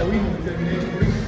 Valaauina i le taimi nei le Kolisi.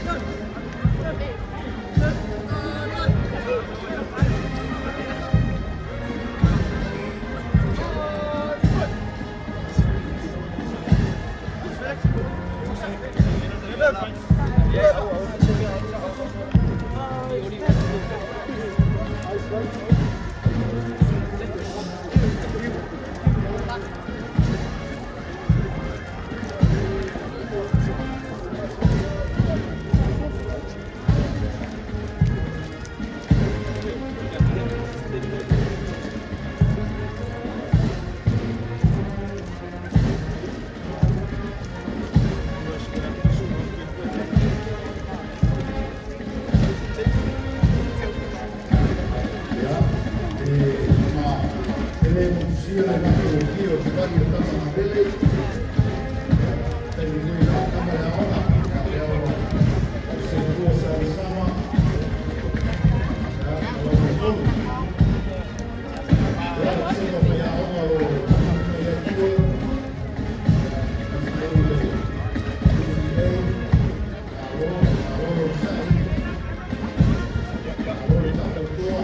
Ia, e ma e le motusia le matagofie o le savali a tama Abele. Ia, taimi foi la o tama i le aoga, ia lea ua seua samasama, ia, ma lau talitonu. Ia, o susuga faiaoga o lo o agamanu mai ai tua, ia, faafetai i le PTA, malo, malo le onosai, malo le faatautoa.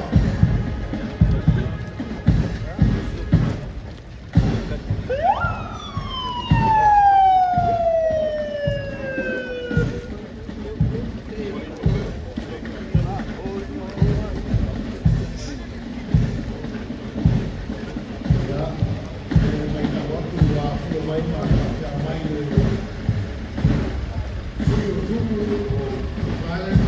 Ia, e matau atu ua afio mai ma faapea mai le sui o Tupu o Cook Island,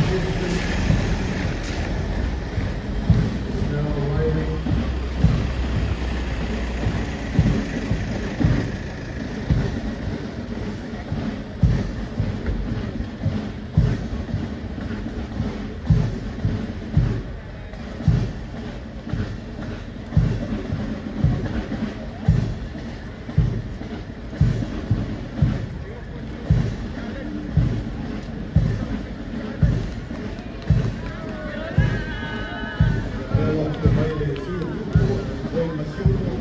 Jefferson is now arriving. Lea ua afio mai le sui o Tupu o Wayne Masiofo,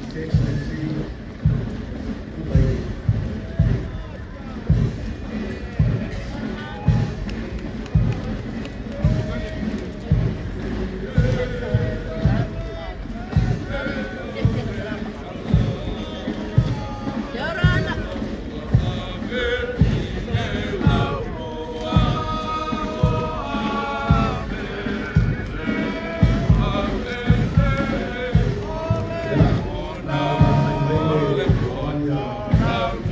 His Excellency Tupai. Yorana. Ia, na mai mai le mani a Cook Island.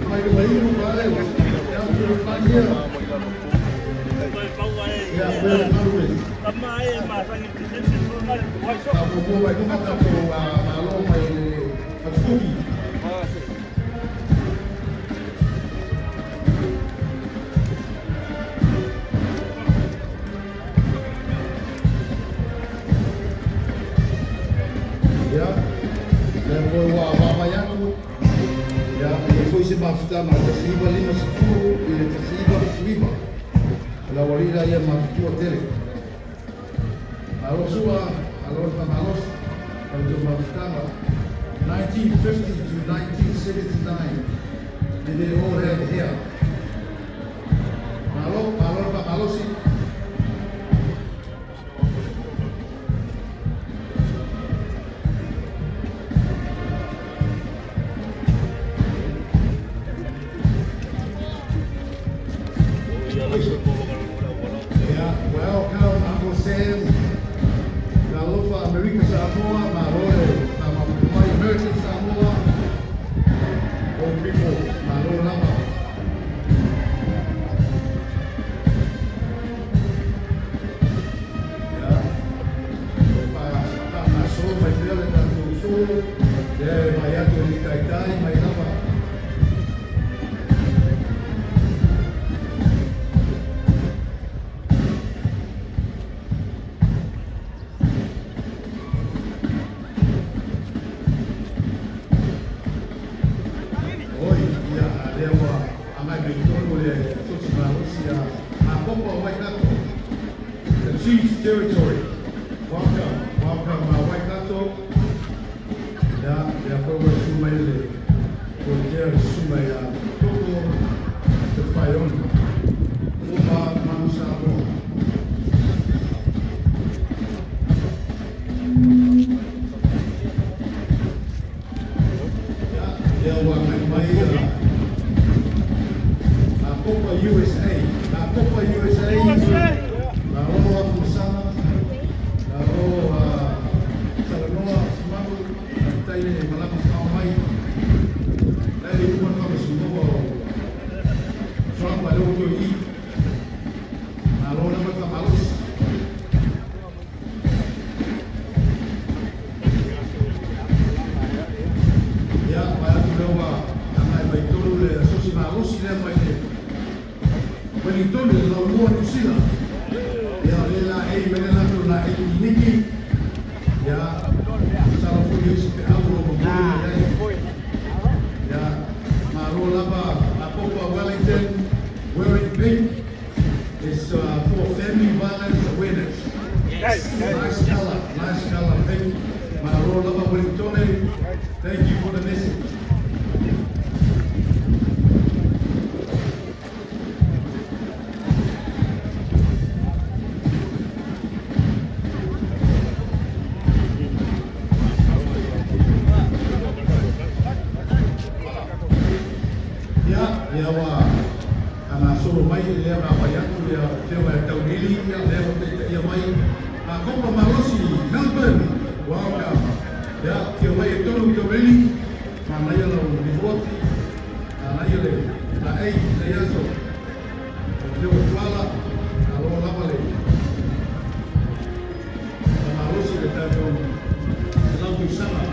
Mai le mai le down to the front here. Ia, well, malu e. Mai luma tatou malo mai le Fatutuki. Ia, lea foi ua vaavaai atu. Ia, e foi se mafutaga o 1950 i le 1979. O le aualii laia matutua tele. Malo sua, malo le faamalosi, o le tou mafutaga. 1950 to 1979, they all had hair. Malo, malo le faamalosi. Yeah, welcome Uncle Sam. Talofa Amerika Samoa, malo le mai American Samoa. All people, malo lava. 4, lea e mai atu i taitai mai lava. Oi, ia, lea ua agai mai tonu le sosi malosi a Akopa o Waikato. The Chiefs Territory. Welcome, welcome, Waikato. Ia, lea foi ua susu mai le Kotea le susu mai a Toko Te Whaiona. Uma Manu Samoa. Ia, lea ua agai mai Akopa USA. Akopa USA. Malo Afamasaga. Malo Salanoa Sumalu. Tai le malama whao mai. Lai le uma whamasinoa o Trump a leo tui i. Malo na mata malosi. Ia, mai atu leo wa angai mai tolu le sosi malosi lea mai le Wellington le laumua New Zealand. Ia, le la ei mele latou la ei niki. Ia, sala foi isi pe au lo mamuli mai ai. Ia, malo lava Akopa Wellington wearing pink is for family violence awareness. Nice color, pink. Malo lava Wellington. Thank you for the message. Ia, ia ua ana solo mai lea na whai atu ia te wa taurili ia lea o te ia mai. A Kopa Malosi, Melbourne. Welcome. Ia, te mai e tolu taurili. Mana ia lau lihuati. Ana ia le la ei, le iaso. O te o tuala, alo lava le. La Malosi le tātou lau tausaga.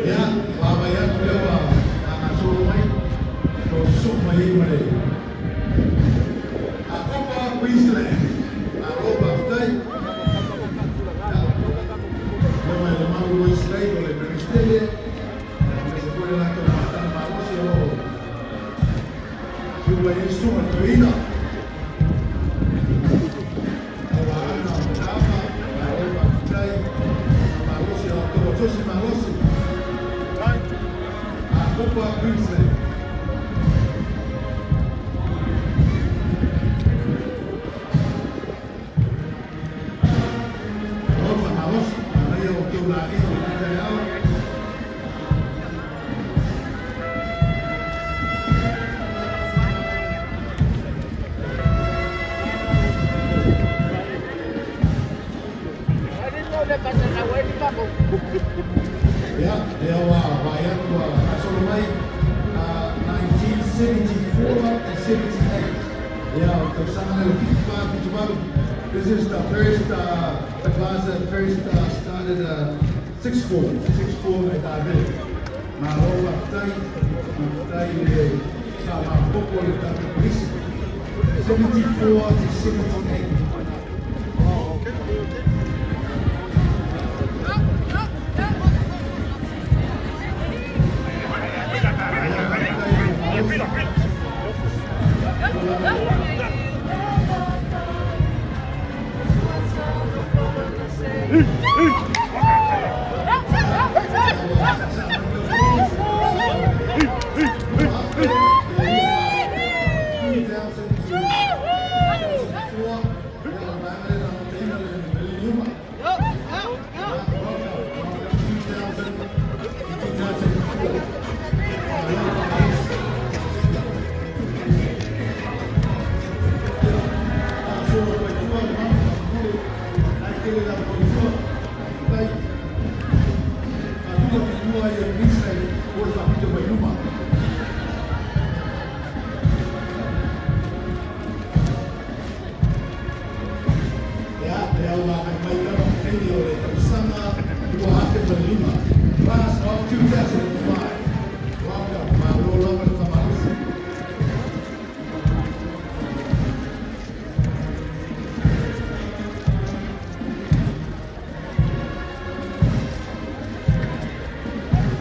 Ia, wa mai atu lea ua ana solo mai, o susu mai ai ma le Akopa Queensland. Alo faafetai. Ia, lea mai le malu o Israel o le Peristele, aemaise foi le latou matana malosi o loo fiu mai ai susuga le toeaina. Auaana o Mataafa, alo faafetai. Malosi o latou sosi malosi. Akopa Queensland. Alofa malosi, manaia o teu laei o le taeao. Ia, lea ua vai atu a asolo mai 1974 and 78. Ia, o tausaga le 55 78. This is the first, the class that first started sixth form at Avele. Malo faafetai, faafetai le sa mapopo le tatou polisi. 74 to 78. tua ia Minista i o le faapito mai luma. Ia, le au agai mai lava taimi o le tausaga 2005. Class of 2005. Welcome, malo lava le faamalosi.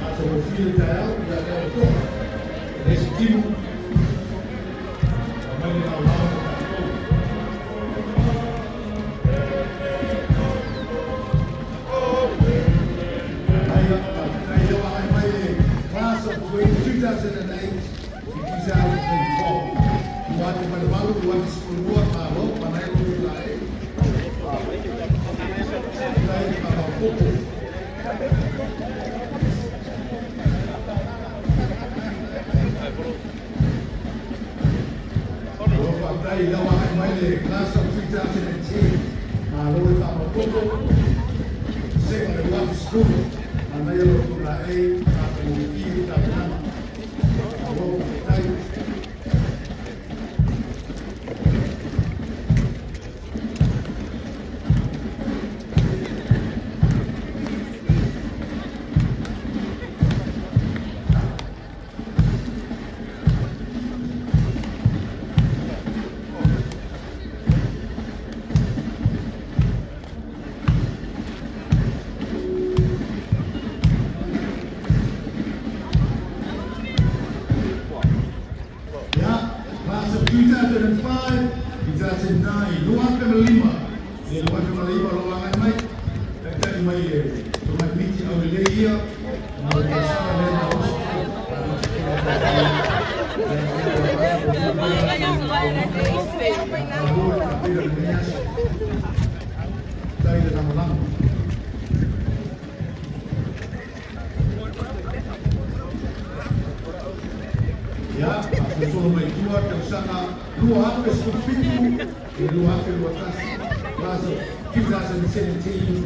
Atagofie le taeao ia lea ua to'a e le isi timu aumai le laolao mo tatou. Aia, faafetai lea ua agai mai le class of 2008 to 2012. 2008, 2012, malo, manaia lo tulae. Faafetai le faamaopoopo. Malo faafetai lea ua agai mai le class of 2010. Malo le faamaopoopo. Sega le 2010. Manaia lo tulae, faatagofie le tapenaga. Malo faafetai. Ya, class of 2005, 2009, 2005, le 2005 lo agai mai, taitai mai e tomai miti au le ia, ma le tausaga lea na oso. Malo le tapena i lenei aso. Tai le lagolago. Ia, faasolosolo mai tua tausaga 2017 i 2021. Class of 2017,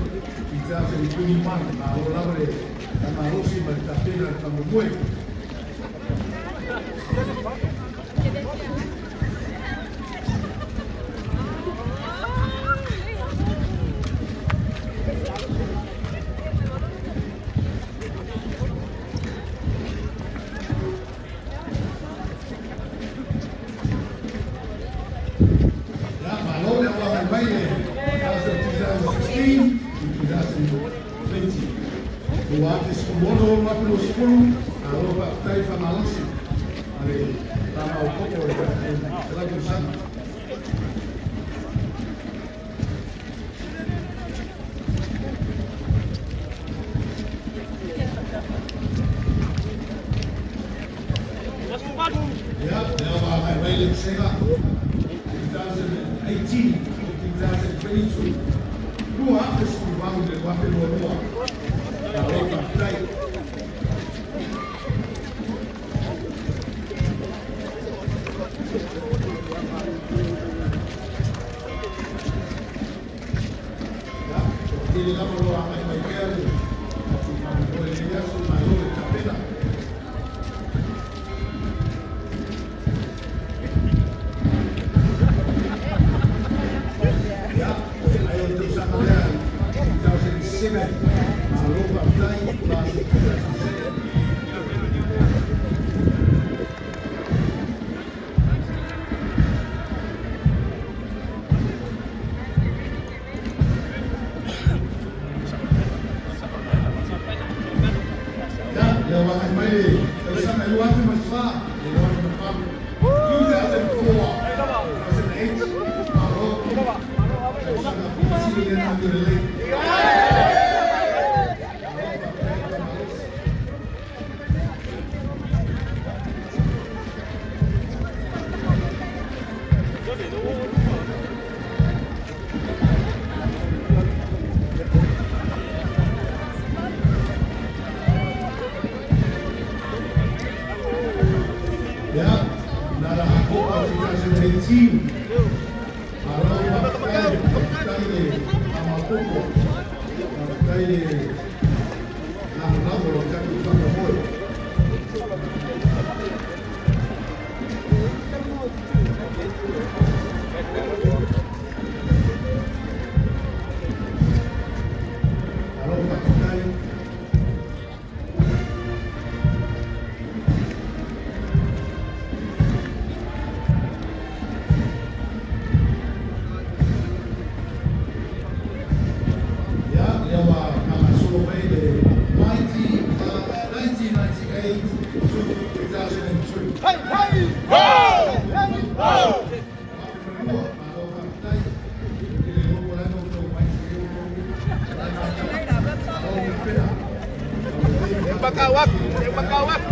2021. Malo lava le malosi ma le tapena le faamoemoe. Ia, malo le auagai mai le class of 2016 to 2020. 2016, 2020, malo faafetai faamalosi ma le faamaopoopo o le tatou la tausaga. Ia, le auagai mai le vasega 2018 to 2022. 2018 le 2022. Malo faafetai. Ia, tele lava lo agai mai pea le tatou faamoemoe i lenei aso, malo le tapena. Ia, ai o le tausaga lea 2007. Malo faafetai, class of 2007. Ia, le auagai mai le tausaga 2004, le 2008. 2004, 2008, malo. Tausaga sili lea na amio lelei. Malo faafetai le faamalosi. Ia, nala Akopa 2018. Malo faafetai, faafetai le faamaopoopo. Faafetai le lagolago o le tatou. Malo faafetai. Ia, lea ua faagasolo mai le 90, 1998 to 2002. Hey, hey! Ho! Hey, ho! Malo faafetai. Ou te le iloa po o le a le mea ua outou mai Bakawak, bakawak.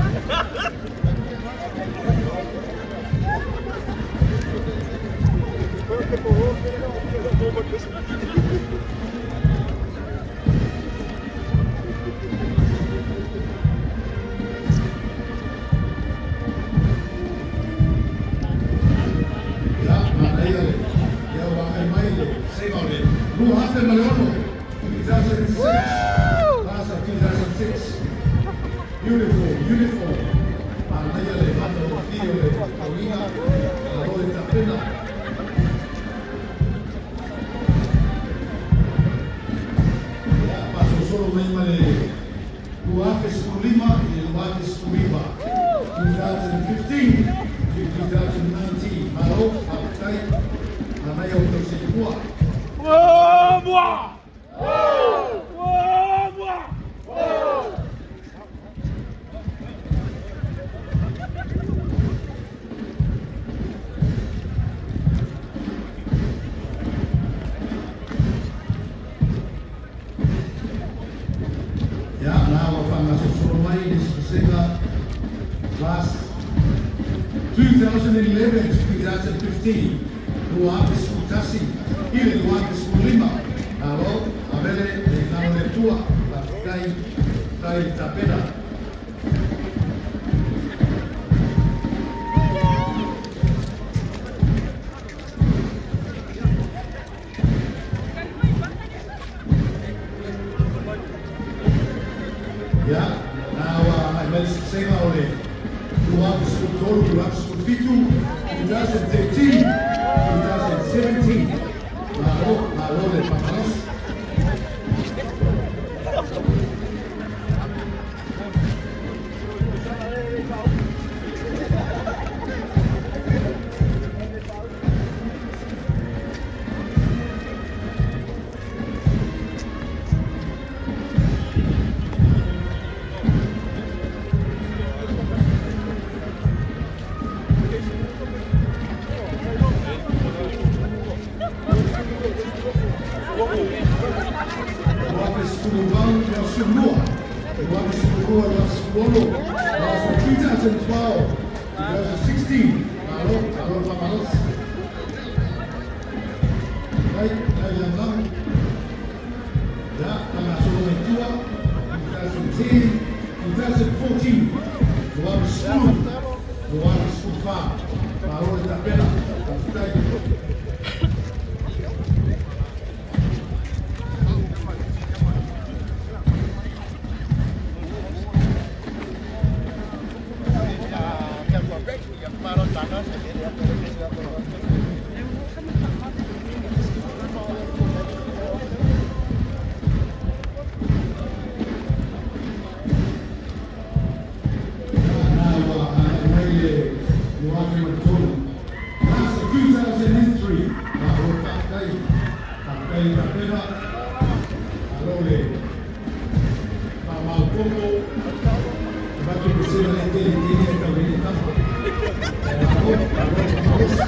Ia, manaia le ia ua agai mai le sega o le 2006, 2006, class of 2006. Beautiful uniform. Manaia le matagofie o le tauiga, malo le tapena. Ia, faasolosolo mai ma le 2015 i le 2019, 2015 to 2019. Malo faafetai, manaia o outou soifua. Moi! Moi! Ia, na ua faagasolosolo mai le sefasega last 2011 to 2015, 2011 i le 2015. Malo, avele le galo le Atua, faafetai tai le tapena. Ia, na ua agai mai le sefasega o le 2013, 2017, 2013, 2017. Malo, malo le faamalosi. 2018, 2022, 2022, class of 2012, 2016. Malo, malo le faamalosi. Tai, tai lagolago. Ia, faagasolo mai tua, 2010, 2014, 2010, 2014. Malo le tapena, faafetai. Na ua agai mai le 2003, class of 2003. Malo faafetai, faafetai le tapena, malo le faamaopoopo. Avatu pasela le tele tele e tau ai le tama. Malo, malo le faamalosi.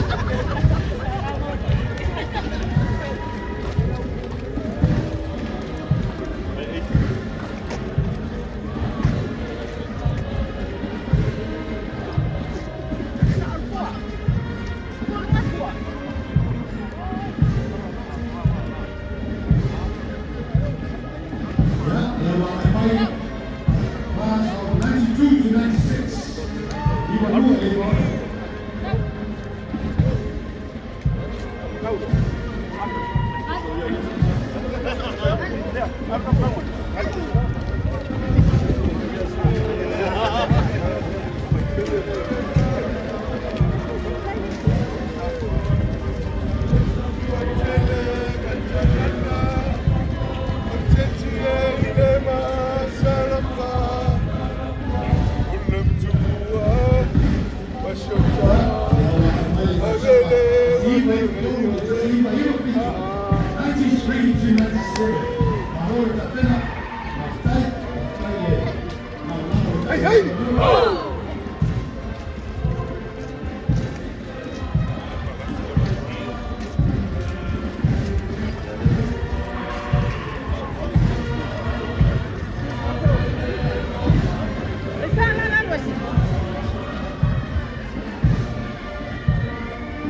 Ia, lea ua agai mai class of 92 to 96, 92 i le 96. Hey, hey!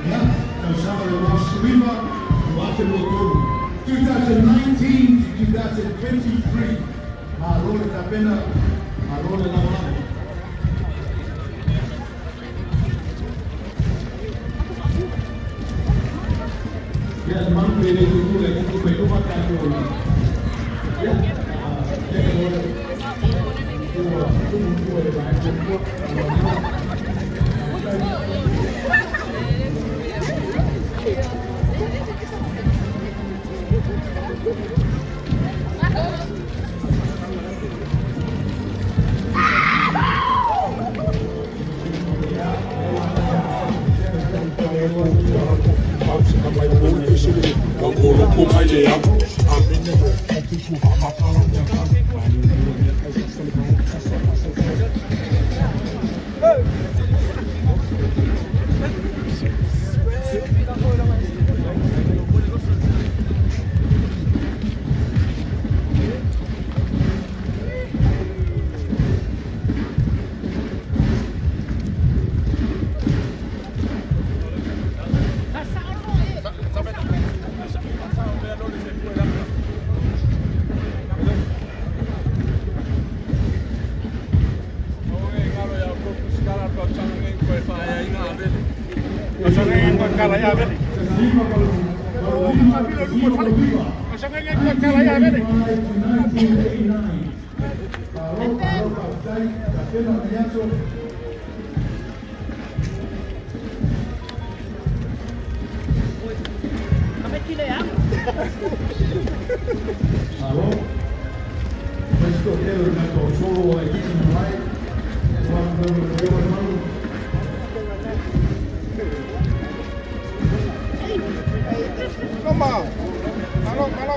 Ia, tausaga o le 19 2023. 2019 to 2023. Malo le tapena, malo le lagolago. Ia, le malu pe le tutu le tutu pe luma tatou. Ia, ia ka loa ua tumu tua le vaega muamua ua Malo, malo, faafetai, tapena Meato. Malo. Questo è il nato solo ai mai. Quando lo mano. Come on. Malo, malo.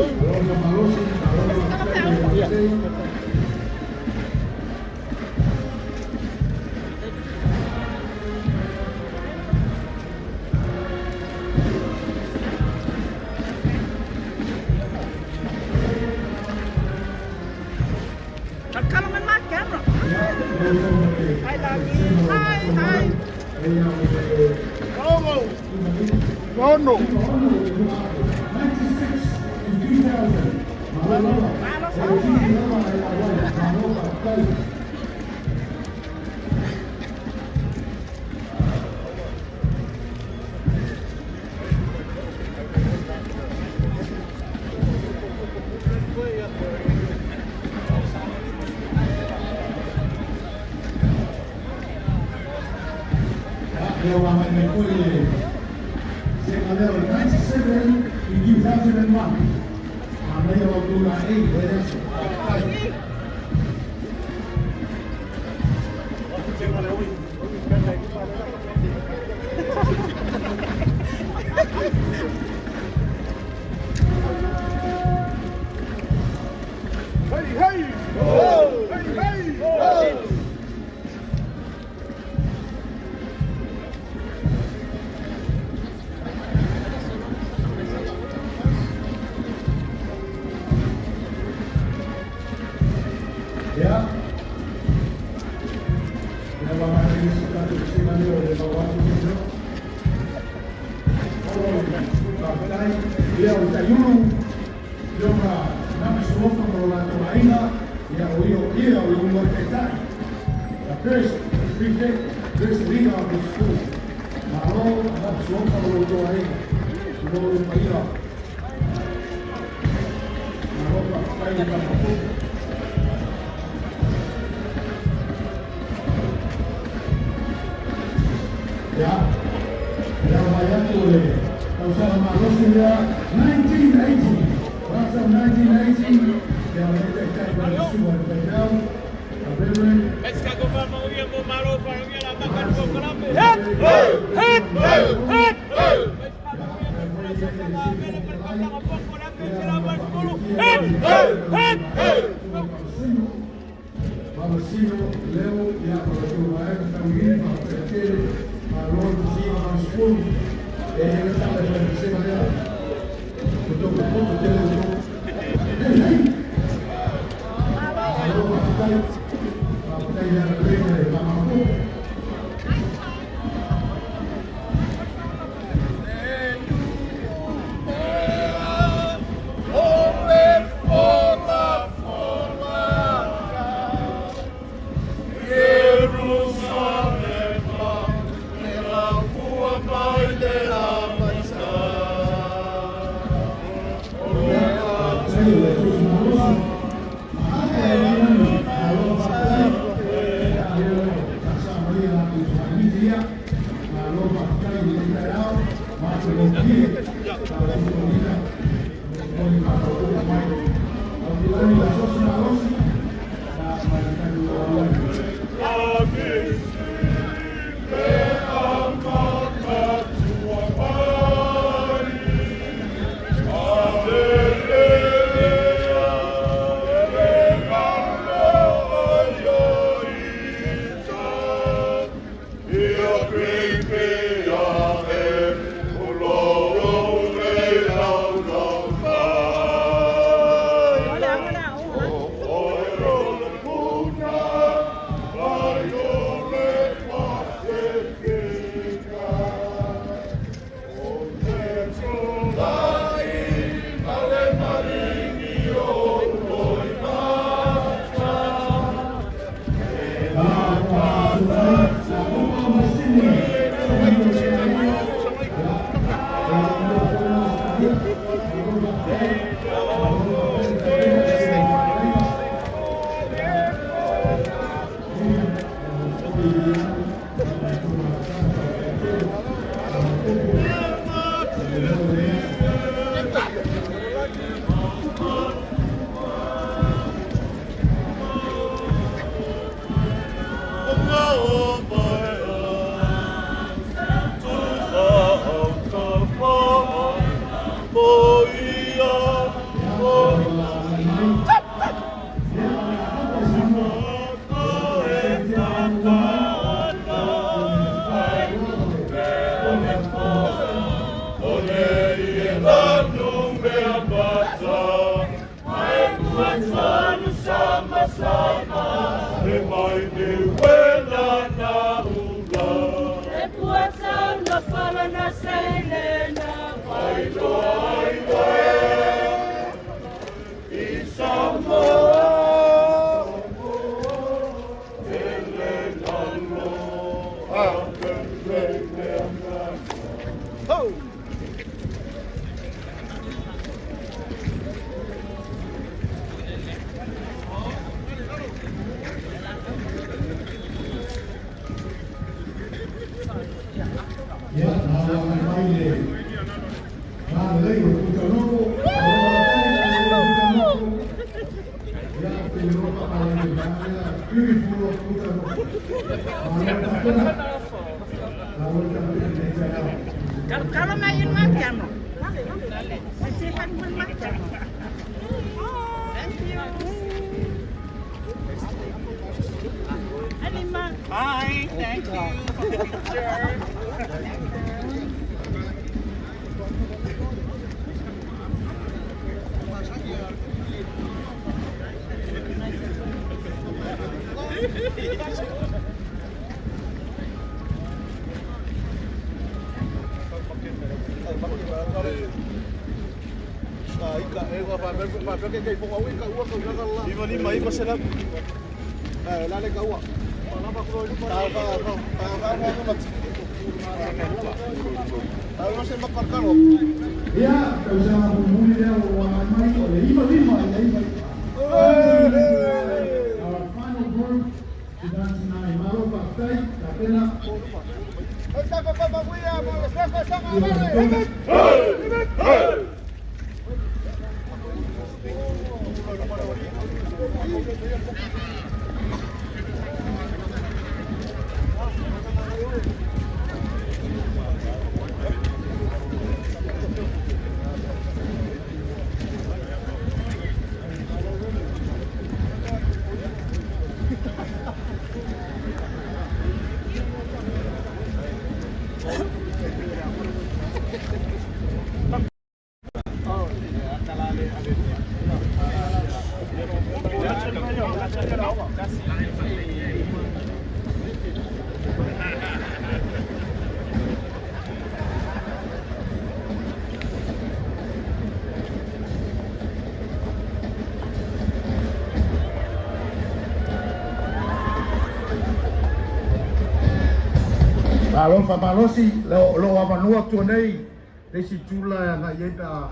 Malo malosi, malo. Come on my camera. Hi, Lagi. Hi, hi. No, no. 97 in 2001. Hey, hey! Oh! Hey, hey! Oh! Ia, Ia o taiulu Yoga Namasulofa ma lo latou aiga, ia o ia o ia o le uluai taitai. The first prefect, first leader of the school. Malo Namasulofa ma lo outou aiga, i lo le paia. Malo faafetai le tapapu. Ia, ia mai atu le tausaga malosi lea 1980. Class of 1980. Ia o le taitai ma le susuga i le faifeau, a Reverend. Hip! Hip! Hip! Hip! Valasino, Leo, ia, o le tou vaega tauili faapeatele, malo le tasiga valusefulu, e le tala i le vasega lea. O tou popoto tele o tou. Hei, hei! Malo faafetai, faafetai le agalelei ma le faamamapo. Faafetai o le tusi malosi. Maata e lani, malo faafetai. Ia, lea o faasamalia atu i Suaimiti ia. Malo faafetai i lenei taeao. Matagofie la outou toniga. O le faataupupu mai. Aukilani la sosi malosi. Na mai le tatou lalolagi. Ia, na o agai mai le lalelei o Tutanoko, malo faafetai lalelei o Tutanoko. Ia, ou te iloa faapalagi le vaega lea, beautiful of Tutanoko. Malo le tapena, malo le tapena i lenei taeao. Kalau main makan. Masih makan. Thank you. Alima. Hi, thank you for the picture. Ia, tausaga mulimuli lea ua agai mai o le 95 i le 99. Our final group to 99. Malo faafetai, tapena. Malo faamalosi o loo avanoa tua nei le isi itula e agai ai pe a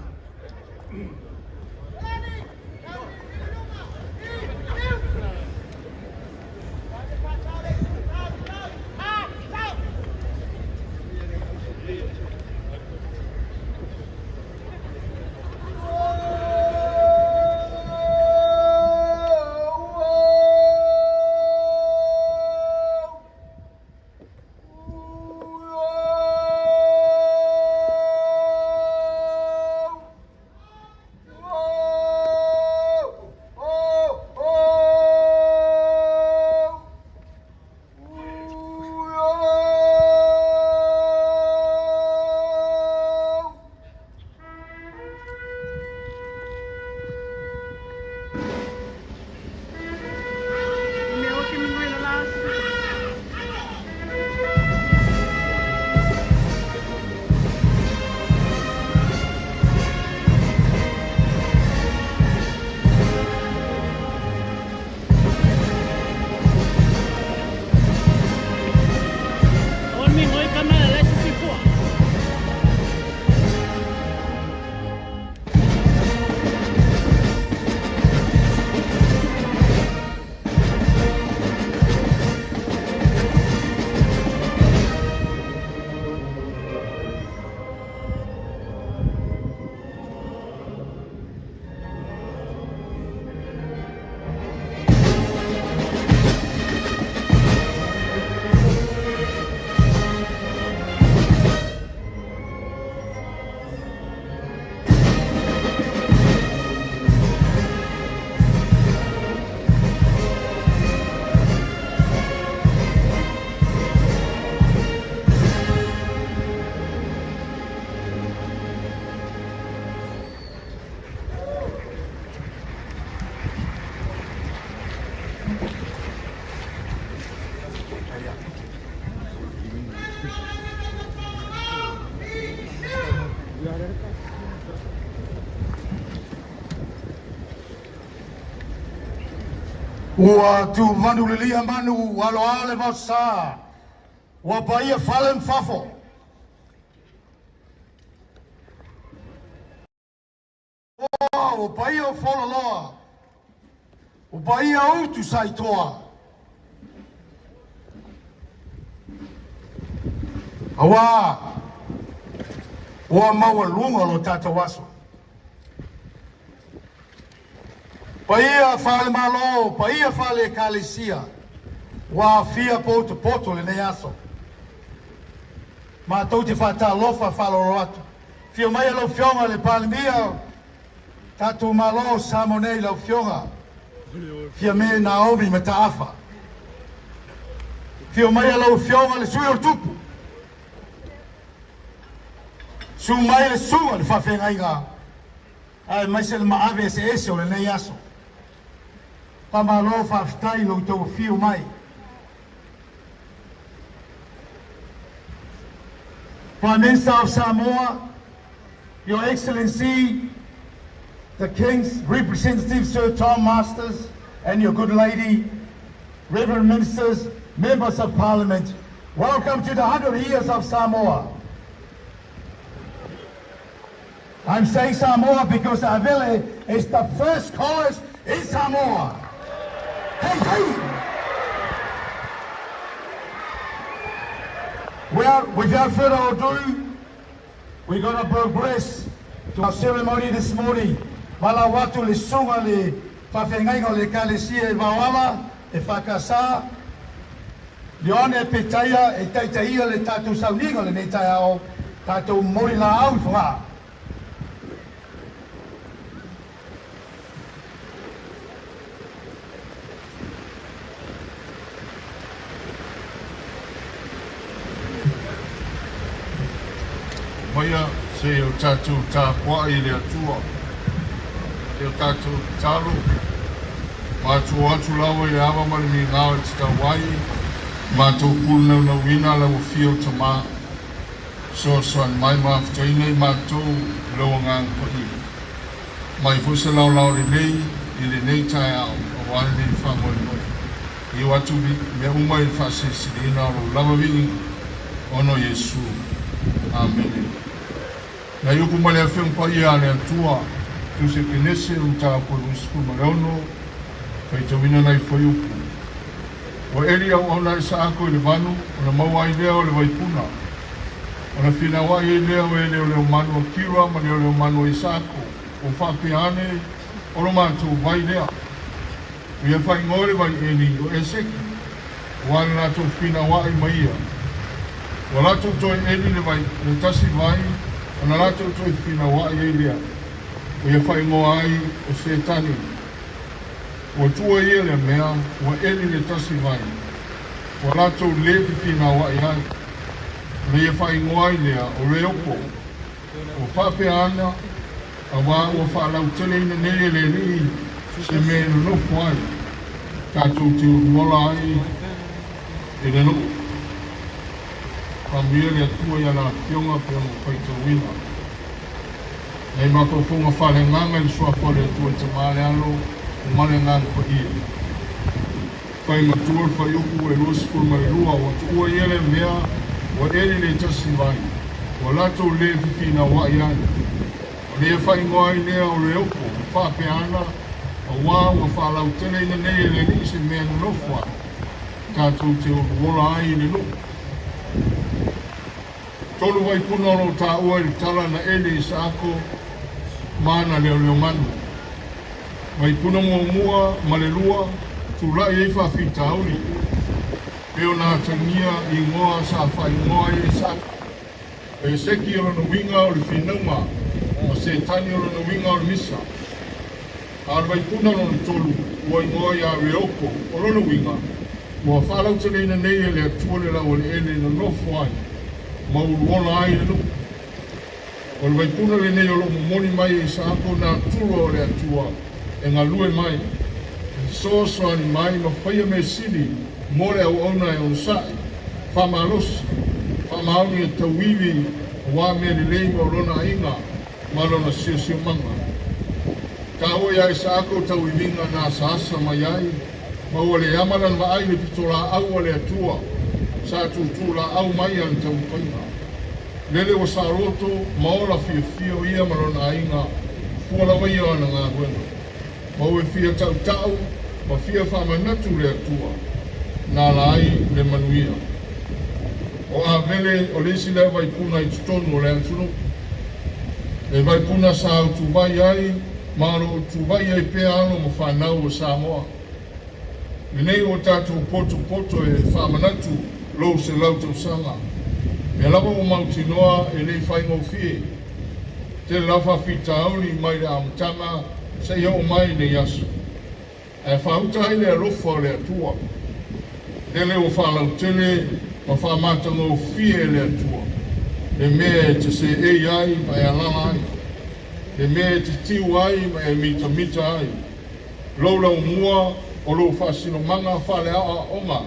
Ua tumanu lilia manu ua aloa le vaosa ua paia fale ma fafo. Ua paia o Folaloa, ua paia utu sa itoa. Auā ua maualuga lo tatou aso. Paia faale-Malo, paia faale-Ekalesia, ua aafia potopoto lenei aso. Matou te faatalofa faaaloalo atu. Afio mai lau Afioga i le Palemia o tatou Malo o Samoa nei, lau Afioga Fiame Naomi Mataafa. Afio mai lau Afioga i le Sui o le Tupu. Susu mai le susuga i le faafeagaiga aemaise le maave eseese o lenei aso. Faamalo faafetai i lo outou afio mai. Prime Minister of Samoa, Your Excellency, The King's representative, Sir Tom Masters, and your good lady, Reverend Ministers, Members of Parliament, welcome to the 100 years of Samoa. I'm saying Samoa because Avele is the first college in Samoa. Hey, hey! Well, without further ado, we're going to progress to our ceremony this morning. Valaau atu le susuga le faafeagaiga o le Ekalesia i Vaoala EFKS, Leone Petaia e taitaia le tatou sauniga o lenei taeao, tatou momoli laau i Fogaa. Maia se i o tatou tapuai i le Atua, i o tatou tatalo, matou o atu lava i le ava ma le migao e tatau ai, matou pulanaunauina lau Afio Tama, fesoasoani mai ma afutaina i matou i lou Agaga Paia. Mai foi se laolao lelei i lenei taeao aua lenei faamoemoe. Iu atu mea uma i le faasilisiliina o lou lava viiga, ona o Iesu. Amene. Nai upu ma le Afioga Paia a le Atua, Tusi a Kenese, o le mataupu e 26, faitauina nai fuaiupu. Ua eli auauna a Isaako i le vanu, ona maua ai lea o le vaipuna. Ona finauai ai lea o e leoleomanu a Kira ma leoleomanu a Isaako, ua faapea ane, O lo matou vai lea. Ua ia faaigoa le vai eli o Eseki, aua le latou finauai ma ia. Ua latou toe eli le vai, le tasi vai, ona latou toe finauai ai lea, ua ia faaigoa ai o Setani. Ua tua ia lea mea, ua eli le tasi vai, ua latou lē fefinauai ai, ona ia faaigoa ai lea o Reopo. Ua faapea ana, auā ua faalauteleina nei e le Alii se mea e nonofo ai, tatou te uluola ai i le nuu. Faamanuia le Atua i ana Afioga pei ona faitauina. Nei mafaufauga faaleagaga i le Suafa o le Atua le Tama, le Alo, ma le Agaga Paia. Fai matua le fuaiupu e 22, ua tuua ia lea mea, ua eli le tasi vai, ua latou lē fefinauai ai. Ona ia faaigoa ai lea o Reopo, ma faapea ana, auā ua faalauteleina nei e le Alii se mea nonofo ai, tatou te oluola ai i le nuu. Tolu vaipuna o lo o taua i le tala na eli e Isaako ma ana leoleomanu. Vaipuna muamua ma le lua, tulai ai faafitauli, pei ona atagia i igoa sa faaigoa ai e Isaako. O Eseki o lona uiga o le finauga, ma Setani o lona uiga o le misa. A o le vaipuna lona tolu, ua igoa ia Reoko, o lona uiga, ua faalauteleina nei e le Atua le laueleele e nonofo ai ma uluola ai le nuu. O le vaipuna lenei o lo o momoli mai e Isaako natura o le Atua e galue mai, e fesoasoani mai ma faia mea sili mo le auauna e onosai, faamalosi, faamaoni e tauivi aua mea lelei mo lona aiga ma lona siosiomaga. Taua iā Isaako tauiviga na asaasa mai ai, ma ua le ama lana vaai i le pitolaau a le Atua sa tutulaau mai ana taumafaiga. Lele ua saoloto ma ola fiafia o ia ma lona aiga, fua lava ia o ana galuega. Ma ua fia tautau ma fia faamanatu le Atua na ala ai le manuia. O Avele o le isi lea vaipuna i totonu o le atunuu. Le vaipuna sa utuvai ai ma o lo o utuvai ai pea alo ma fanau o Samoa. Lenei ua tatou potopoto e faamanatu lou 100 tausaga. Mea lava ua mautinoa e le i faigofie. Tele lava faafitauli mai le amataga seia oo mai lenei aso. Ae faauta ai le alofa o le Atua. Lele ua faalautele ma faamatagofie e le Atua le mea e te seei ai ma e alaala ai, le mea e te tiu ai ma e mitamita ai, lou laumua o lou faasinomaga faaleaoaoga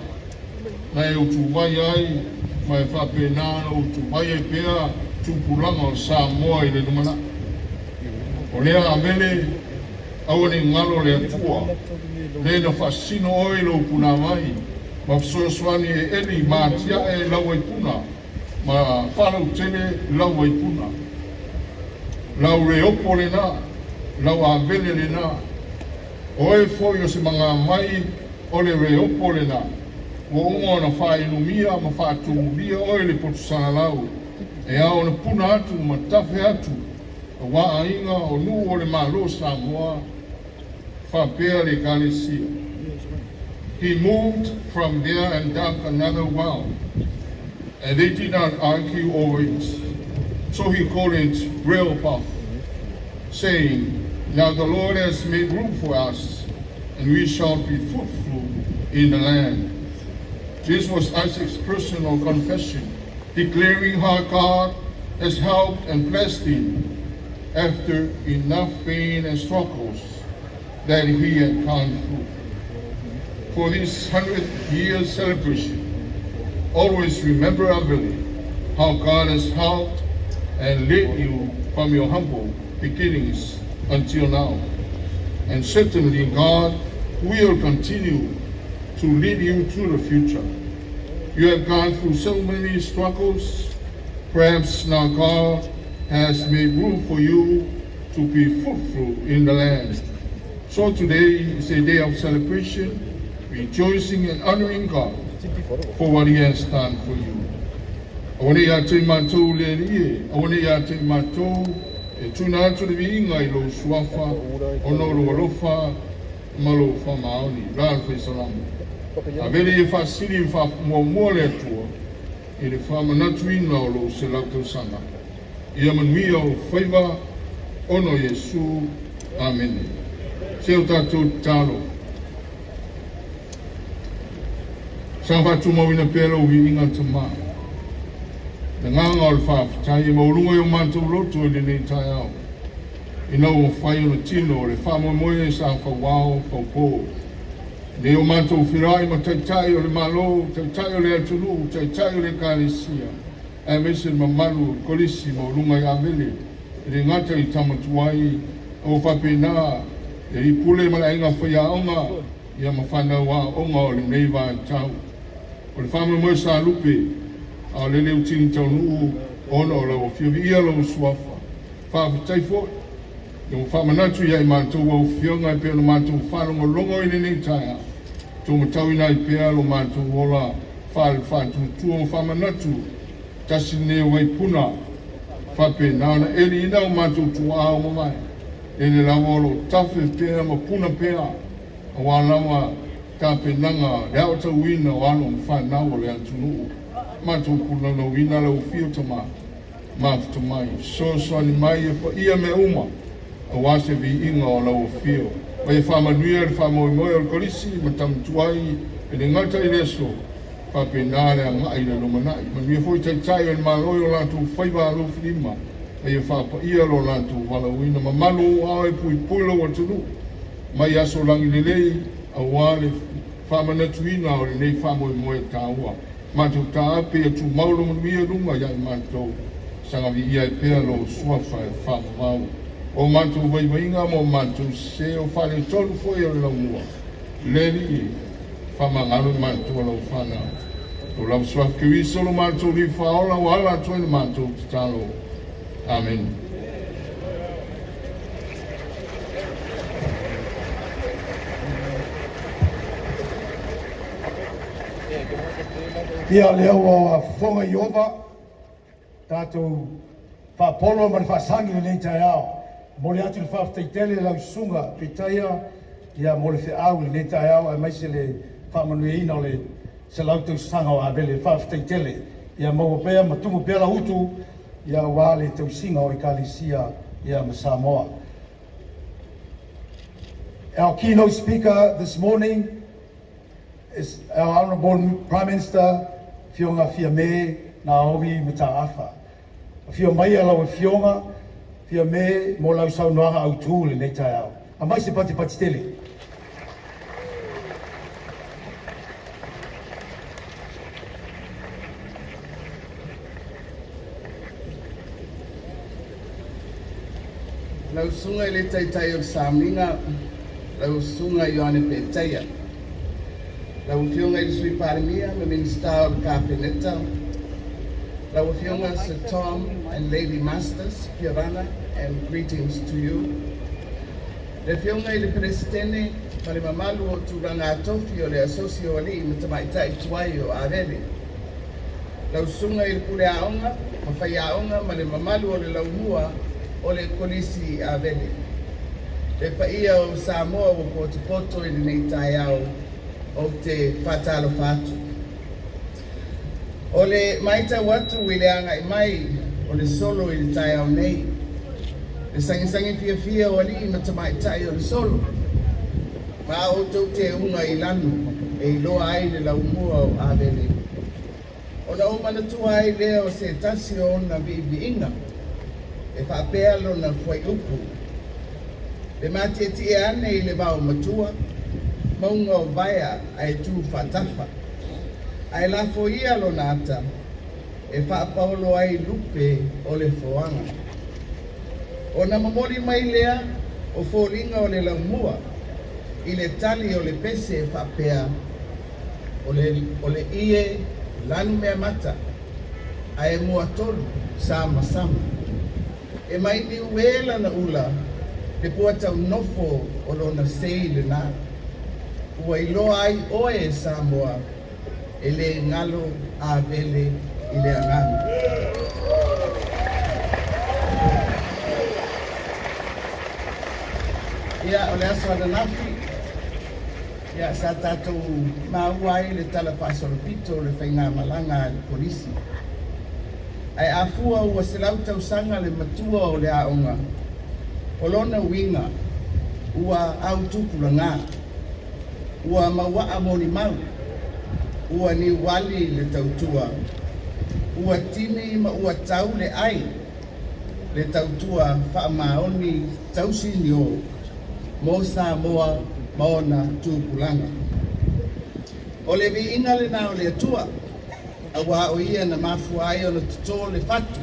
na e utuvai ai ma e faapena ona utuvai ai pea tupulaga o Samoa i le lumanai. O lea Avele, aua ne i galo le Atua, le na faasino oe i lou punavai, ma fesoasoani e eli ma atiae lau vaipuna, ma faalautele lau vaipuna. Lau reopo lena, lau Avele lena, o oe foi o se magavai o le reopo lena, ua uma ona faainumia ma faatumulia oe i le poto salalau, e ao ona puna atu ma tafe atu, auā aiga o nuu o le Malo o Samoa faapea le Ekalesia. He moved from there and dug another well, and they did not argue over it. So he called it Rehoboth, saying, "Now the Lord has made room for us, and we shall be fruitful in the land." This was Isaac's personal confession, declaring how God has helped and blessed him after enough pain and struggles that he had gone through. For this 100th year celebration, always remember, Avele, how God has helped and led you from your humble beginnings until now. And certainly God will continue to lead you to the future. You have gone through so many struggles. Perhaps now God has made room for you to be fruitful in the land. So today is a day of celebration, rejoicing and honoring God for what He has done for you. Aua ne i ia te matou le Alii e, aua ne i ia te matou e tuuina atu le viiga i lou suafa, ona o lou alofa ma lou faamaoni. La le Faisalamo. Avele ia faasili ma faamuamua le Atua i le faamanatuina o lou 100 tausaga. Ia manuia ou faiva ona o Iesu. Amene. Se o tatou tatalo. Sa faatumauina pea lou viiga Tamā. Le agaga o le faafetai e maualuga i o matou loto i lenei taeao, ina ua mafai ona tino le faamoemoe sa fauao faupo. Nei o matou feiloai ma Taitai o le Malo, Taitai o le atunuu, Taitai o le Ekalesia, aemaise le mamalu o le Kolisi maualuga i Avele, e le gata i tama tuai, a ua faapena le alii pule ma le aiga faiaoga, ia ma fanau aooga o lenei vaitau. O le faamoemoe sa lupe, a o lele ua tini taunuu ona o lau Afio, viia lou suafa. Faafetai foi ua faamanatu ia i matou au afioga e pei ona matou faalogologo i lenei taeao, tuumatauina ai pea lo matou ola faale-faatuatua ma faamanatu tasi lenei o vaipuna faapena ona eliina o matou tuaa ua mavae, lele lava o loo tafe pea ma puna pea auā lava tapenaga le aotauina o alo ma fanau o le atunuu. Matou pulauina lau afio Tamā mafuta mai, fesoasoani mai e paia mea uma auā se viiga o lau afio. Ma ia faamanuia le faamoemoe o le Kolisi ma tama tuai e le gata i le aso, faapena le agai i le lumanai. Manuia foi Taitai o le Malo i o latou faiva alofilima, ma ia faapaia lo latou valaauina. Mamalu ao e puipui lou atunuu mai aso lagi lelei auā le faamanatuina o lenei faamoemoe taua. Matou taape ia tumau lo manuia i luga ia i matou, saga viia ai pea lou suafa e faavavau. O matou vaivaiga ma o matou sese o faaletonu foi o le laumua, le Alii e, faamagalo i matou lau fanau. O lau suafa Keriso lo matou Alii Faaola ua ala atu ai le matou tatalo. Amene. Ia lea ua fofoga Ieova tatou faapolo ma le faasagi lenei taeao. Momoli atu le faafetai tele i lau susuga Pitaia ia mo le feau i lenei taeao aemaise le faamanuiaina o le 100 tausaga o Avele. Faafetai tele. Ia maua pea ma tumu pea lau utu ia auā le tausiga o Ekalesia ia ma Samoa. Our keynote speaker this morning is our Honourable Prime Minister, Afioga Fiame Naomi Mataafa. Afio mai lau Afioga Fiame mo lau saunoaga autū lenei taeao. Aumai se patipati tele. Lau Susuga i le Taitai o le Sauniga, lau Susuga Ioane Petaia, lau Afioga i le Sui Palemia ma Minisita o le Kapeneta, lau Afioga Sir Tom and Lady Masters, Kia ora and greetings to you. Le Afioga i le Peresetene ma le mamalu o tulaga tofi o le Asosi o Alii ma Tamaitai Tuai o Avele. Lau Susuga i le Pule Aoga ma Faiaoga ma le mamalu o le laumua o le Kolisi Avele. Le paia o Samoa ua potopoto i lenei taeao ou te faatalofa atu. O le matau atu i le agai mai o le solo i le taeao nei, le sagisagi fiafia o alii ma tamaitai o le solo, ma a outou teuga i lanu e iloa ai le laumua o Avele. Ona ou manatua ai lea o se tasi o ona viiviiga e faapea lona fuaiupu, Le matietie ane i le vao matua, mauga o vaea ae tu faatafa, ae lafo ia lona ata e faapaolo ai lupe o le foaga. Ona momoli mai lea o foliga o le laumua i le tali o le pese e faapea, O le ie lanumeamata ae muatolu samasama. E mai niue lana ula le puataunofo o lona sei lena. Ua iloa ai oe e Samoa e le galo Avele i le agaga. Ia, o le aso ananafi, ia, sa tatou maua ai le tala faasolopito o le faigamalaga a le Kolisi. Ae a fua ua 100 tausaga le matua o le aoga, o lona uiga ua autupulaga, ua mauaa molimau, ua niuali le tautua, ua tini ma ua tau le ai le tautua faamaoni tausinio mo Samoa ma ona tupulaga. O le viiga lena o le Atua, auā o ia na mafua ai ona totō le fatu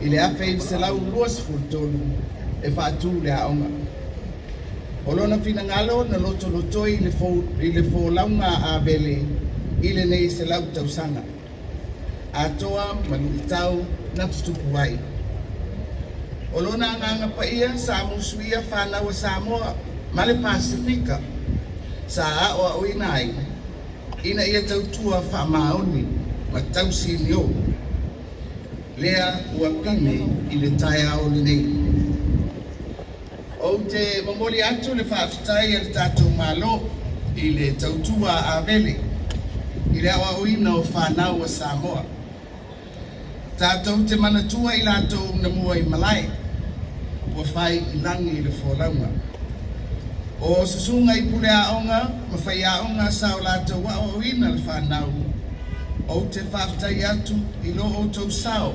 i le 1923 e faatū le aoga. O lona finagalo na lotolotoi i le folauga a Avele i lenei 100 tausaga atoa ma luitau na tutupu ai. O lona agaga paia sa musuia fanau a Samoa ma le Pasefika sa aoaoina ai ina ia tautua faamaoni ma tausinio lea ua pine i le taeao lenei. Ou te momoli atu le faafetai a le tatou Malo i le tautua a Avele i le aoaoina o fanau a Samoa. Tatou te manatua i latou na mua i malae ua fai i lagi le folauga. O susuga i pule aoga ma faiaoga sa o latou aoaoina le fanau, ou te faafetai atu i lo outou sao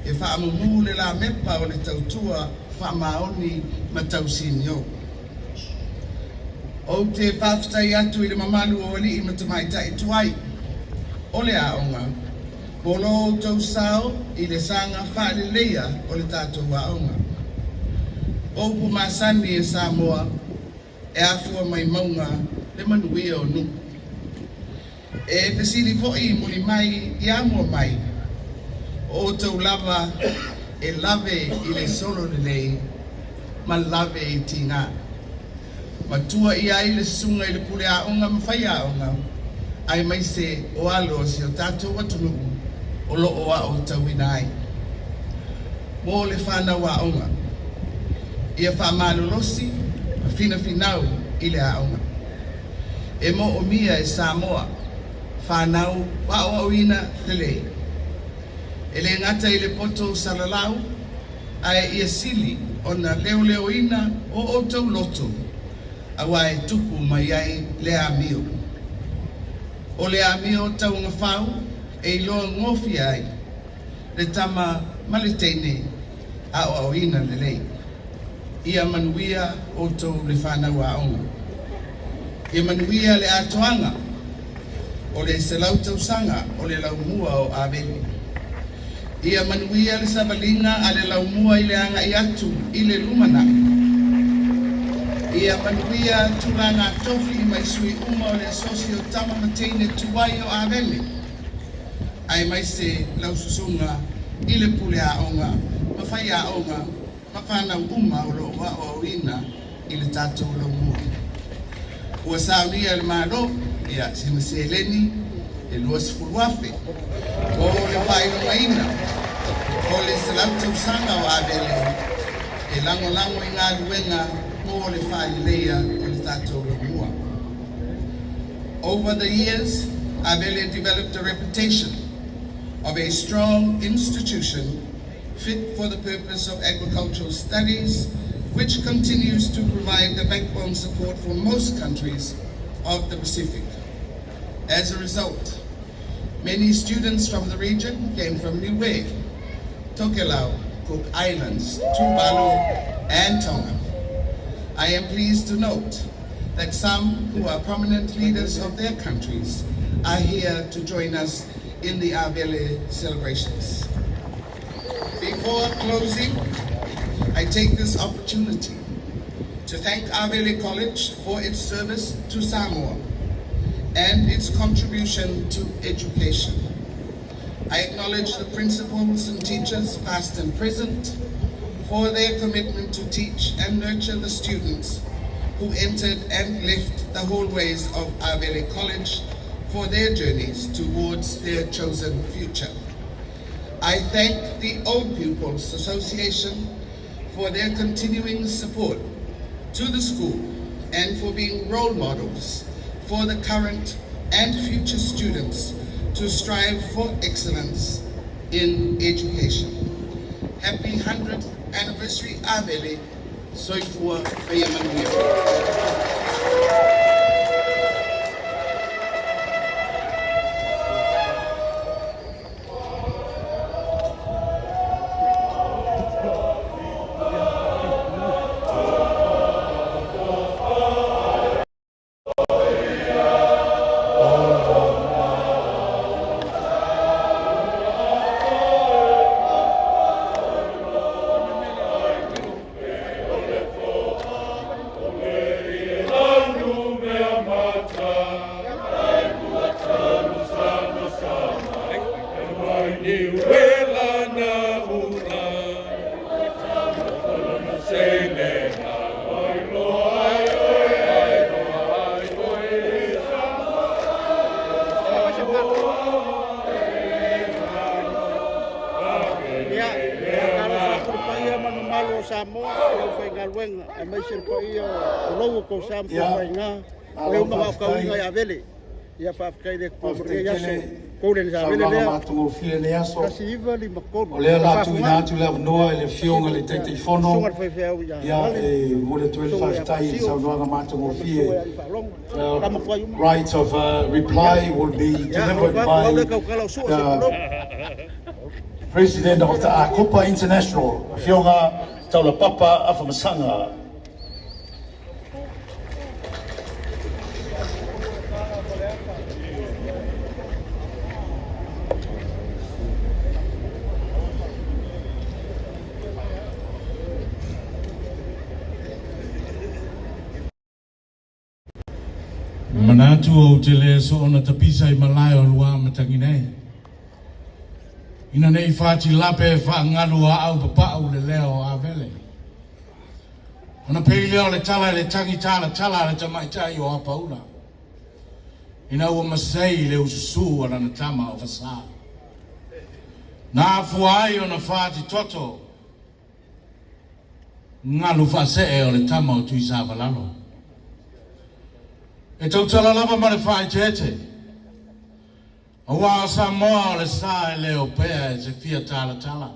e faamumu le lamepa o le tautua faamaoni ma tausinio. Ou te faafetai atu i le mamalu o alii ma tamaitai tuai o le aoga mo lo outou sao i le saga faaleleia o le tatou aoga. O upu masani e Samoa e afua mai mauga le manuia o nuu. E fesili foi muli mai ia mua mai, o outou lava e lave i le solo lelei ma lave i tiga. Matua i ai le susuga i le pule aoga ma faiaoga, aemaise o alo o si o tatou atunuu o lo o aotauina ai. Mo le fanau aoga, ia faamalolosi ma finafinau i le aoga. E moomia e Samoa fanau aoaoina lelei. E le gata i le poto salalau, ae ia sili ona leoleoina o outou loto, auā e tupu mai ai le amio. O le amio tauagafau e iloa gofie ai le tama ma le teine aoaoina lelei. Ia manuia outou le fanau aoga. Ia manuia le atoaga o le 100 tausaga o le laumua o Avele. Ia manuia le savaliga a le laumua i le agai atu i le lumanai. Ia manuia tulaga tofi mai sui uma o le asosi o tama ma teine tuai o Avele. Aemaise lau susuga i le pule aoga ma faiaoga ma fanau uma o loo aoaoina i le tatou laumua. Ua saunia e le Malo ia sina seleni e 20,000 mo le faailogaina o le 100 tausaga o Avele e lagolago i galuega mo le faaleleia o le tatou laumua. Over the years, Avele developed a reputation of a strong institution fit for the purpose of agricultural studies, which continues to provide the backbone support for most countries of the Pacific. As a result, many students from the region came from Niue, Tokelau, Cook Islands, Tuvalu, and Tonga. I am pleased to note that some who are prominent leaders of their countries are here to join us in the Avele celebrations. Before closing, I take this opportunity to thank Avele College for its service to Samoa and its contribution to education. I acknowledge the principals and teachers, past and present, for their commitment to teach and nurture the students who entered and left the hallways of Avele College for their journeys towards their chosen future. I thank the Old Pupils Association for their continuing support to the school and for being role models for the current and future students to strive for excellence in education. Happy 100th anniversary, Avele. Soifua ma ia manuia. Ia, faatalofa atu i le paia ma le mamalu o Samoa i le aufaigaluega, aemaise le paia o lou o tou sa ma tou faiga, o e uma aoaoina i Avele. Ia faafetai i le Atua mo Faafetai lenei aso, tele tou le Avele saunoaga lea, matagofie lenei aso. 1953, O lea o le a tuuina faafofogaaga. atu le avanoa i le Afioga i le Taitaifono Susuga i le faifeau ia ia Vale, e momoli atu ai le susuga ia faafetai i le Pasio, saunoaga ma le matagofie. matua ia Alifaalogo, tama tuai uma. Right of reply will be Ia, delivered alofa atu, au by lea tautala o Sua se the tulou. President of the Akopa International, Afioga Taulapapa Afamasaga. Manatu ou te le soona tapisa i malae o lua matagi nei. Ina nei fati lape e faangalu a au papau le leo o Avele. Ona pei lea o le tala i le tagi talatala a le tamaitai o Apaula. Ina ua masei le ususu a lana tama o Fasā. Na afua ai ona fati toto galu faasee o le tama o Tuisavalalo. E tautala lava ma le faaeteete, aua o Samoa o le sa e le opea e se fia talatala.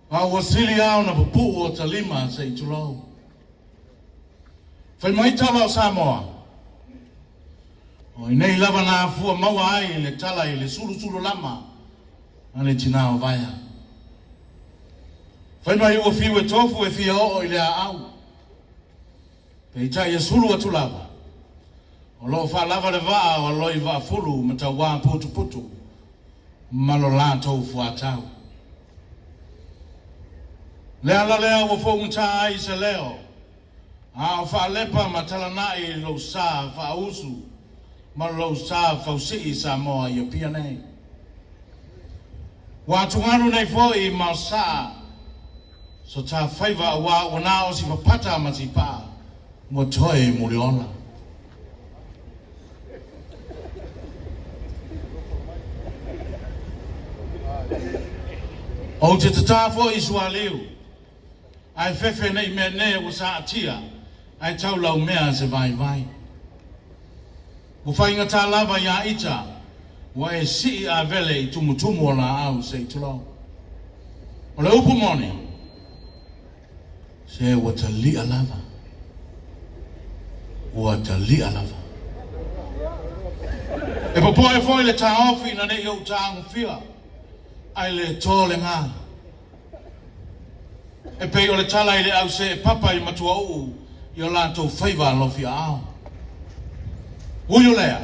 A ua sili lava ona pupuu o ta lima se i tulou. Fai mai tala o Samoa, o i nei lava na afua maua ai le tala i le sulusulu lama a le tinā o Vaea. Fai mai ua fiu e tofu e fia oo i le aau, peitai e sulu atu lava, o lo o faalava le vaa o Aloi Vaafulu ma Tauā Putuputu. ma lo latou fuatau. Le ala lea ua fougata ai se leo, a o faalepa ma talanai lou sa faausu ma lou sa fausii Samoa i Apia nei. Ua atugalu nei foi ma o saa so ta faiva auā ua na o si papata ma si paa ua toe muliola. Ou te tatā foi i sualiu, ae fefe nei mea ne ua saatia, ae tau laumea se vaivai. Ua faigata lava iā ita, ua e sii Avele i tumutumu o laau se i tulou. O le upu moni, se ua talia lava. Ua talia lava. E popoe foi le taofi ina ne i ou tagofia, ae le to le gā. E pei o le tala i le ause e papa i Matuauu i o latou faiva alofi aao. Ui o lea,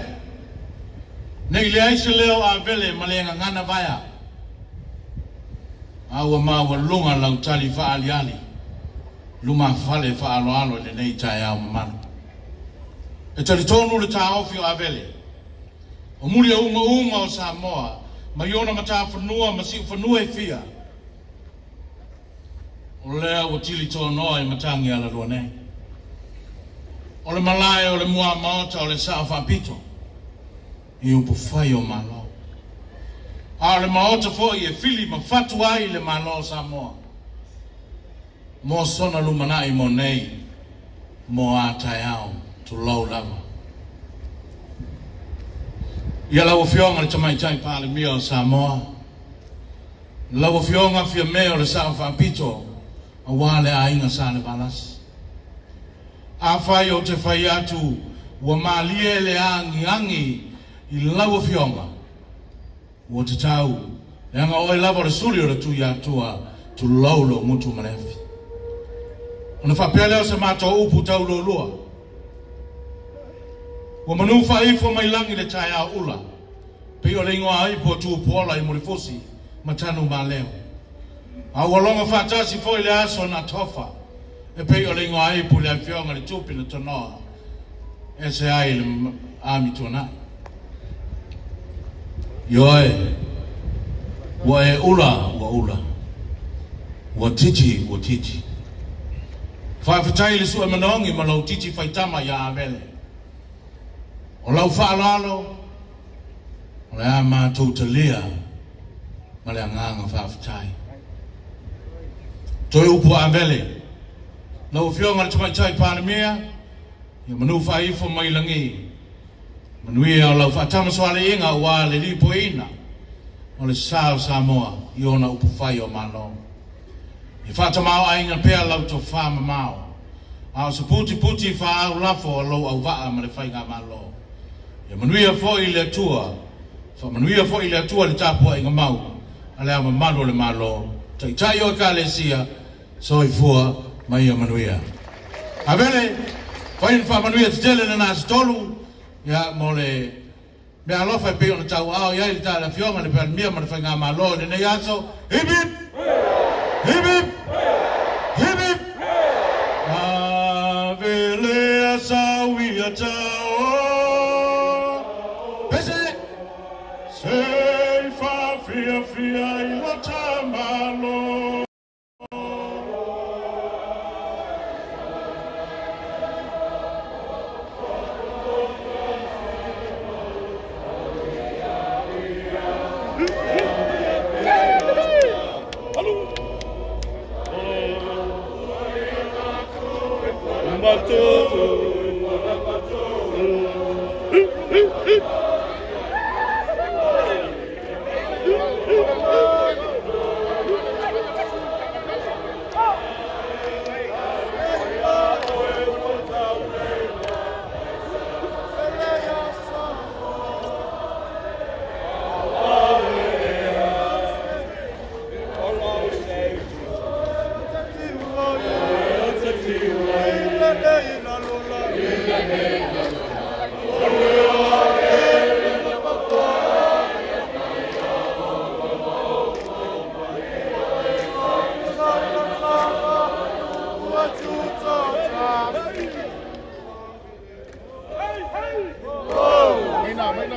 ne i leai se leo Avele ma le gagana vaea, a ua maualuga lau tali faaaliali lumafale faaaloalo i lenei taeao mamalu. E talitonu le taofi o Avele, o muliaumauma o Samoa mai ona matafanua ma siufanua e fia, O lea ua tili tonoa i matagi alalua nei. O le malae o le muamaota o le Sao Faapito i upufai o Malo. A o le maota foi e fili ma fatu ai le Malo o Samoa mo sona lumanai mo nei mo a taeao tulou lava. Ia lau Afioga le Tamaitai Palemia o Samoa, Lau Afioga Fiame o le Sao Faapito aua le aiga Salevalasi. Afai ou te fai atu ua malie le agiagi i lau Afioga, ua tatau, leaga oe lava o le suli o le Tuiatua, tulou lou gutu ma le afi. Ona faapea lea o se matou upu tauluulua, Ua manu faaifo mai lagi le taeao ula. Pei o le igoa ipu o Tupuola i Mulifusi ma Tanumaleo. A ua logo faatasi foi le aso na Tofa e pei o le igoa ipu i le afioga i le Tupi na tonoa ese ai le ami tuanai. Ioe, ua e ula, ua ula. Ua titi, ua titi. Faafetai i le sue manogi ma lou titi faitama iā Avele. O lau faaaloalo, o le a matou talia ma le agaga faafetai. Toe upu a Avele, Lau Afioga i le Tamaitai Palemia, ia manu faaifo mai lagi, manuia o lau faatamasoaliiga aua le lipoiina o le sa o Samoa i ona upufai o Malo. Ia faatamaoaiga pea lau tofa mamao, a o se putiputi faaau lafo a lou auvaa ma le faigamalo. Ia manuia foi le Atua, faamanuia foi le Atua i le tapuaiga mau a le Ao Mamalu o le Malo, Taitai o Ekalesia, soifua ma ia manuia. Avele, fai ni faamanuia tetele lena se tolu, ia, mo le mea alofa e pei ona tauaao i ai le ta le Afioga i le Palemia ma le Faigamalo i lenei aso. Hip hip! Hip hip! Hip hip! Avele a sau ia tao pese sei faafiafia i lota malo.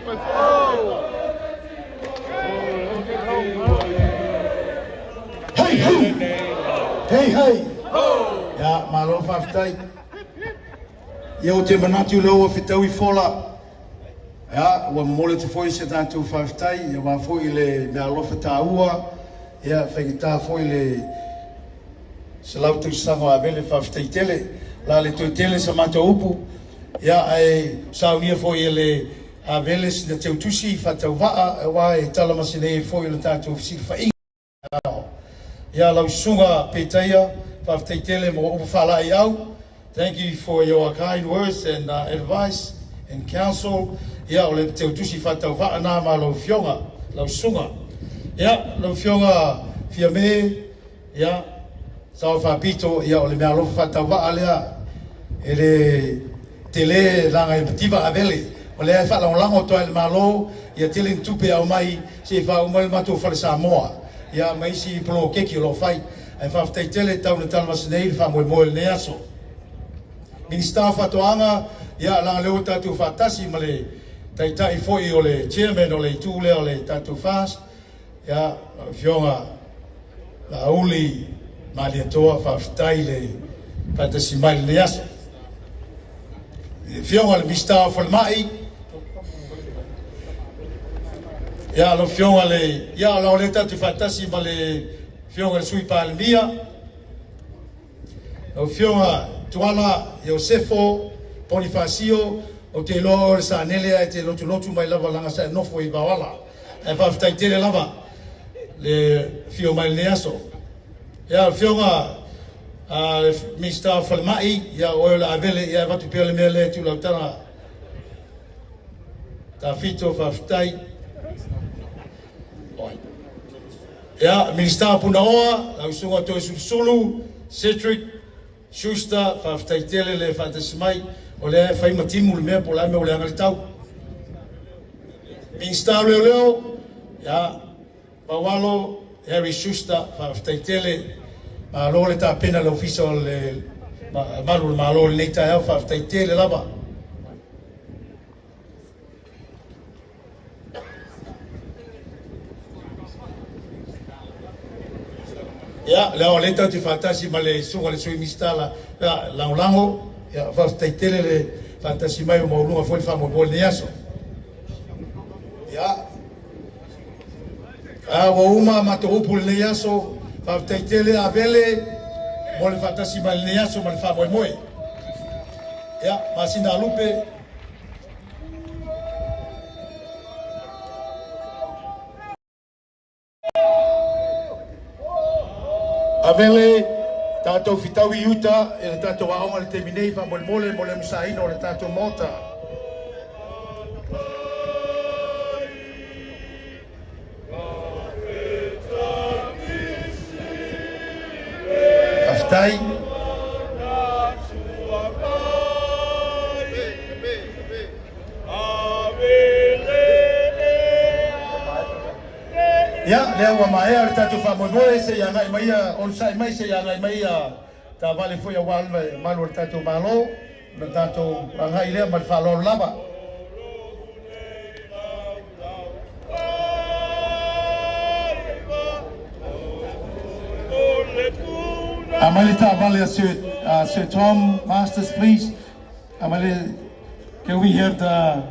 Hei hou! Hei hei! Ia, malo faafetai. Ia ou te manatu lea ua fetaui fola. Ia, ua momoli atu foi se tatou faafetai aua foi le meaalofa taua, ia faigata foi le 100 tausaga o Avele, faafetai tele. O le a le toe tele sa matou upu, ia ae saunia foi e le Avele sina teutusi faatauvaa aua e talamasinei ai foi le tatou fesilafaiga. Ia lau susuga Petaia, faafetai tele mo upu faalaeiau. Thank you for your kind words and advice and counsel. Ia o le teutusi faatauvaa na ma lau afioga, lau susuga. Ia lau afioga Fiame, ia Sao Faapito, ia o le meaalofa faatauvaa lea e le tele laga e mativa Avele. O lea e faalagolago atu ai le Malo, ia tele ni tupe e aumai se i faauma ai le matou fale Samoa, ia ma isi poloketi o lo o fai. Ae faafetai tele tau na talamasinei le faamoemoe i lenei aso. Minisita o Faatoaga, ia leaga lea ua tatou faatasi ma le taitai foi o le chairman o le itu lea o le tatou FAST, ia lau Afioga Laauli Malietoa, faafetai le faatasi mai i lenei aso. Le Afioga i le Minisita o Falemai, ia lau Afioga le, ia o lea tatou te faatasi ma le Afioga i le Sui Palemia, lau Afioga Tuala Iosefo Ponifasio, ou te iloa oe o le Sanele ae te lotulotu mai lava leaga sa e nofo i Vaoala. Ae faafetai tele lava le afio mai i lenei aso. Ia, Afioga le Minisita o Falemai, ia o oe o le Avele, ia e avatu pea le mea lea e tuulautala. Tafito, faafetai. Ia, Minisita o Punaoa, lau Susuga Toeolesulusulu, Cedric Schuster, faafetai tele le faatasi mai. O lea e fai ma timu le mea po o le a mea ua leaga le tau. Minisita o Leoleo, ia, Paualo Harry Schuster, faafetai tele. Malo le tapena le Ofisa o le Malu o le Malo i lenei taeao, faafetai tele lava. Ia, lea o lea tatou te faatasi ma le susuga i le Sui Minisita la, ia, lagolago, ia, faafetai tele le faatasi mai o maualuga foi le faamoemoe i lenei aso. Ia, a ua uma matou upu i lenei aso, faafetai tele Avele mo le faatasi mai i lenei aso ma le faamoemoe. Ia, masina a lupe. Avele, tatou fitaui i uta i le tatou aoga i le taimi nei, faamolemole mo le musaina o le tatou Maota. Faafetai. Ia, lea ua maea le tatou faamoemoe, se i agai mai ia, onosai mai se i agai mai ia taavale foi aua le malu o le tatou Malo, ona tatou agai lea ma le faaaloalo lava. Aumai le taavale a Sir, Sir Tom Masters, please. Aumai le, can we have the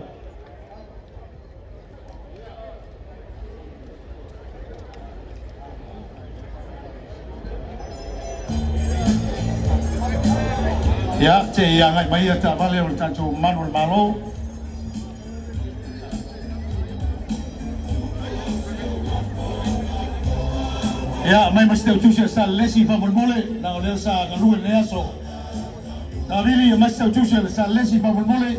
Ia, te i agai mai ia taavale o le tatou malu o le Malo. Ia, mai ma se tautusi a Salelesi faamolemole, leaga o lea sa galue i lenei aso. Tavili, mai se tautusi a le Salelesi faamolemole.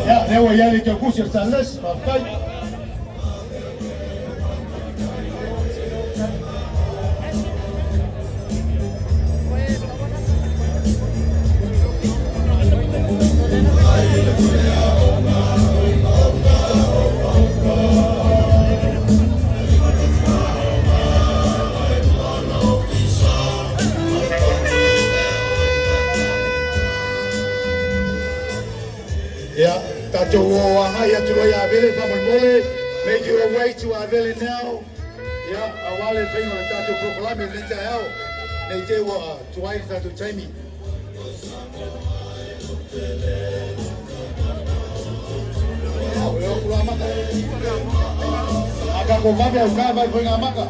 Ia, lea ua i ai le tautusi a le Salelesi, faafetai. Tatou o agai atu loa ia Avele faamolemole. Make your way to Avele now. Ia, auā le faiga o le tatou polokalame i lenei taeao. Nei te ua tuai le tatou taimi. O le o amata. A tatou vave au ka vai foi amata.